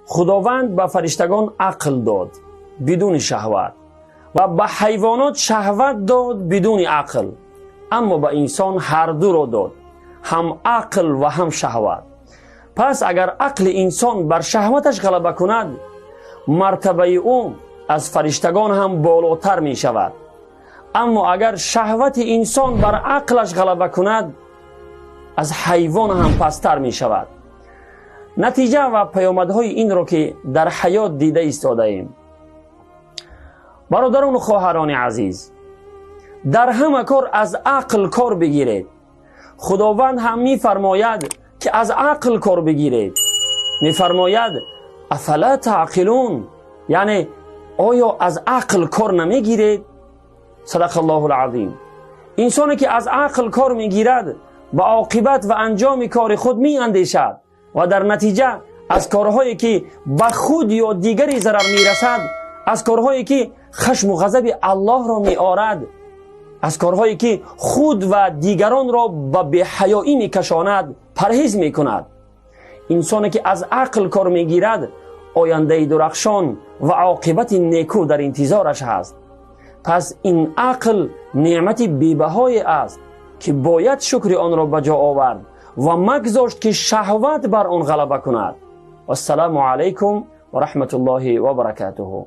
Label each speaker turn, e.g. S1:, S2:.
S1: Худованд ба фариштагон ақл дод бидуни шаҳват ва ба ҳайвонот шаҳват дод бидуни ақл, аммо ба инсон ҳар дуро дод, ҳам ақл ва ҳам шаҳват. Пас агар ақли инсон бар шаҳваташ ғалаба кунад, мартабаи ӯ аз фариштагон ҳам болотар мешавад. Аммо агар шаҳвати инсон бар ақлаш ғалаба кунад, аз ҳайвон ҳам пасттар мешавад. Натиҷа ва паёмадҳои инро ки дар ҳаёт дида истодаем. Бародарону хоҳарони азиз, дар ҳама кор аз ақл кор бигиред. Худованд ҳам мефармояд, ки аз ақл кор бигиред. Мефармояд: афала таъқилун, яъне оё аз ақл кор намегиред? Садақаллоҳу алазим. Инсоне ки аз ақл кор мегирад, ба оқибат ва анҷоми кори худ меандешад ва дар натиҷа аз корҳое ки ба худ ё дигаре зарар мерасад, аз корҳое ки хашму ғазаби Аллоҳро меорад, аз корҳое ки худ ва дигаронро ба беҳаёӣ мекашонад, парҳез мекунад. Инсоне ки аз ақл кор мегирад, ояндаи дурахшон ва оқибати некӯ дар интизораш ҳаст. Пас ин ақл неъмати бебаҳое аст, ки бояд шукри онро ба ҷо овард ва магзошт, ки шаҳват бар он ғалаба кунад. Вассалому алайкум ва раҳматуллоҳи ва баракатуҳу.